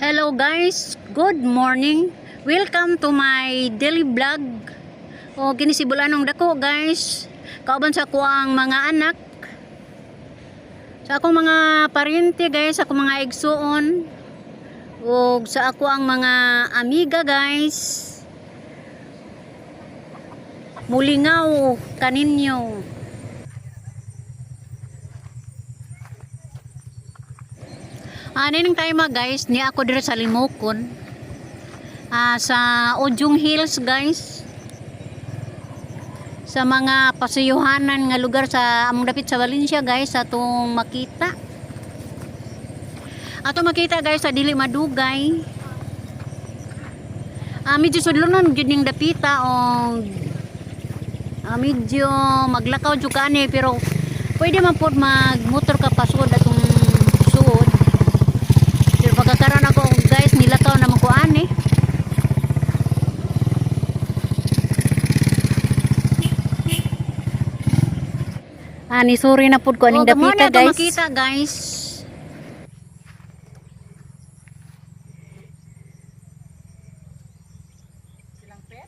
Hello guys, good morning. Welcome to my daily vlog. O kini si Bulanong dako, guys. Kauban sa ko ang mga anak. Sa akong mga parente, guys, sa akong mga igsuon. Ug sa ako ang mga amiga, guys. Mulingaw kaninyo. Ano nang time, guys, ni ako diri sa Limokon. Sa Ojong Hills, guys. Sa mga pasuyuhanan nga lugar sa among dapit sa Valencia, guys, atong makita. Ato makita, guys, sa dili madugay. Medyo sudlonon gyud ning dapita o medyo maglakaw jud ka ani, pero pwede man pod magmotor ka pasod atong suod. Pero pagkakaroon ako, guys, nilakaw naman ko ani. Ni sorry na pud ko aning Oh, dapita, mo na guys. Makita, guys. Silang pet?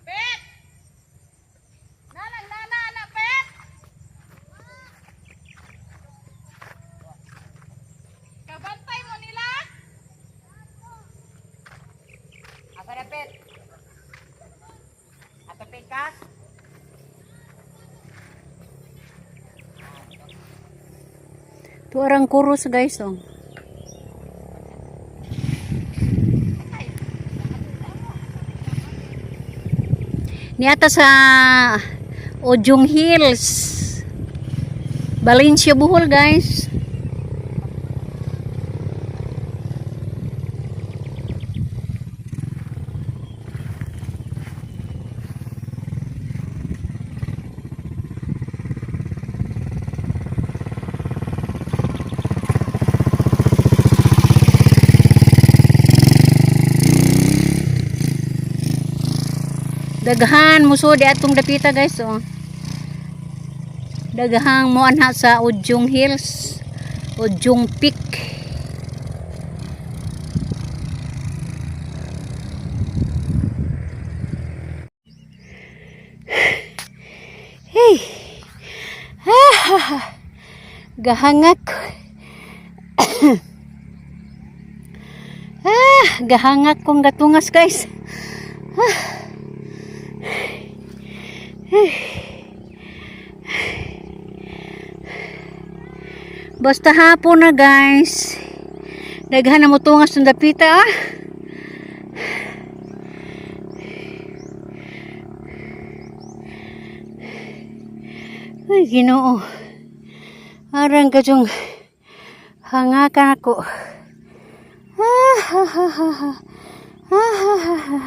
Pet! Nanang nana na pet! Kabantay mo nila? Asa na pet? Ato pikas? Tuarang kuros, guys, oh. Niata sa Ojong Hills. Valencia, Bohol, guys. Daghan muso di atong dapita, guys, oh. Daghang mo anha sa Ojong Hills. Ojong Peak. Hey. Ah, gahangak. Gahangak kong gatungas, guys. Basta hapon na, guys. Daghan na mo tungas ng dapita ah. Ay, Ginoo. Arang kadyong hangakan ako. Ah, ha, ha, ha, ha. Ah, ha, ha, ha.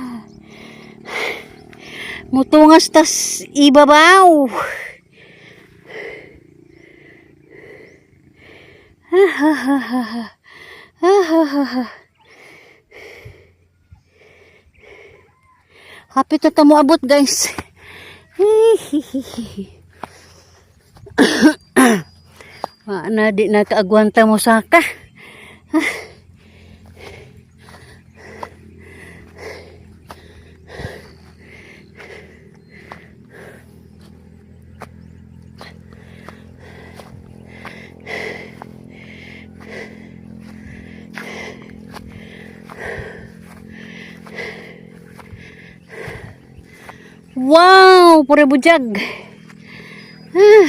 Mutungas tas ibabaw. Ah, ha, ha, ha, ha. Ah, ha, ha, ha. Hapit na ta mo abot, guys. Hihihihi. Wa na di na kaagwanta mo saka. Wow, pure bujag. Ah.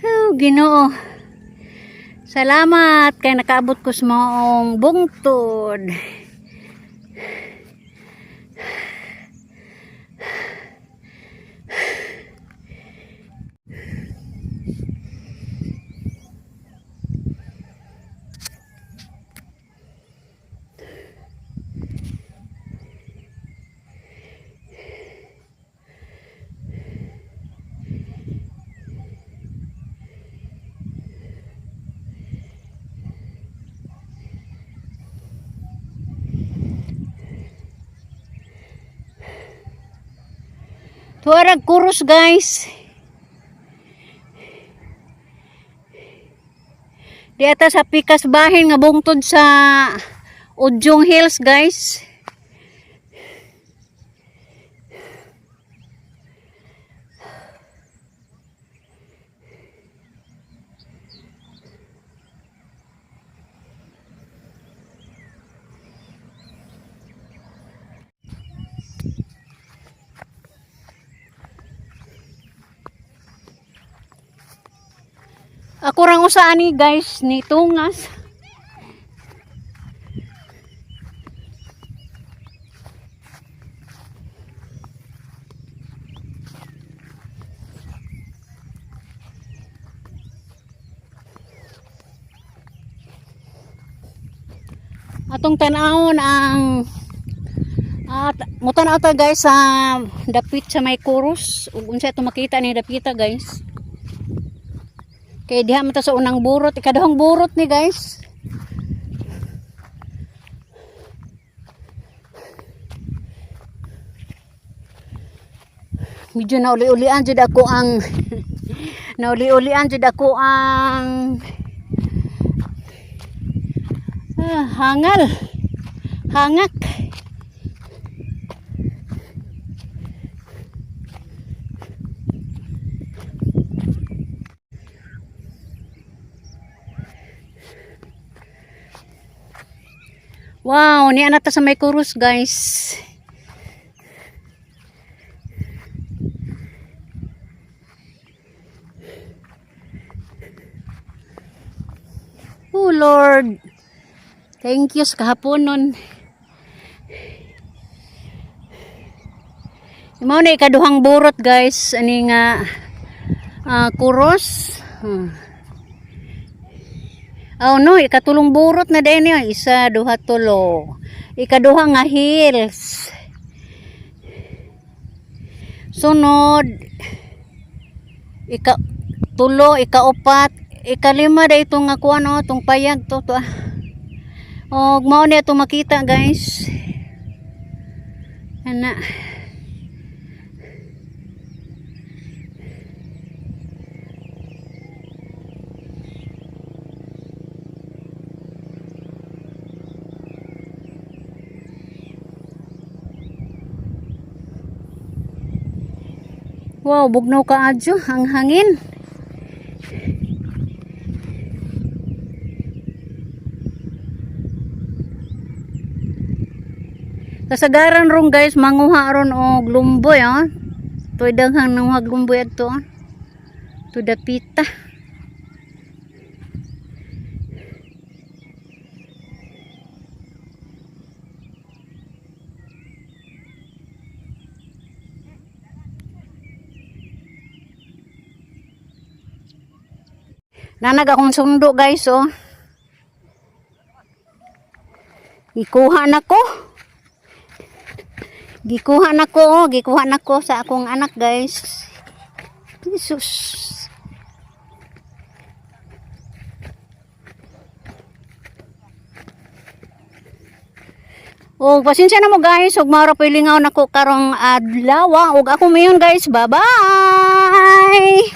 Oh, Ginoo. Salamat kay nakaabot ko sa maong bungtod. Tuarag kuros, guys. Di ata sa pikas bahin nga bungtod sa Udyong Hills, guys. Ako rang usa ani, guys, ni tungas. Atong tan-awon ang at mutan-aw ta, guys, sa dapit sa may kurus ug unsa ato makita ni dapita, guys. Kay diha man ta sa unang burot, ikaduhang burot ni, guys. Medyo nauli-ulian jud ako ang nauli-ulian jud ako ang hangal. Hangak. Wow, niya na ta sa may kurus, guys. Oh Lord. Thank you sa kahaponon. Mao na ikaduhang burot, guys, ani nga kuros. Oh no, ikatulong burot na din yun. Isa, duha, tulo. Ikaduha nga hills. Sunod, ika tulo, ikaupat, ikalima da itong nga kuan oh, itong payag to to. Og mao ni ato makita, guys. Ana. Wow, bugnaw ka adyo ang hangin. Kasagaran ron, guys, manguha ron og lumboy ah. Toy daghang nanguha og lumboy adto ah. To dapita. Nanag akong sundo, guys, oh. Gikuha na ko. Gikuha na ko, oh. Gikuha na ko sa akong anak, guys. Jesus. Og pasensya na mo, guys, ug mao ra po'y lingaw nako karong adlaw. Ug ako mayon, guys. Bye-bye.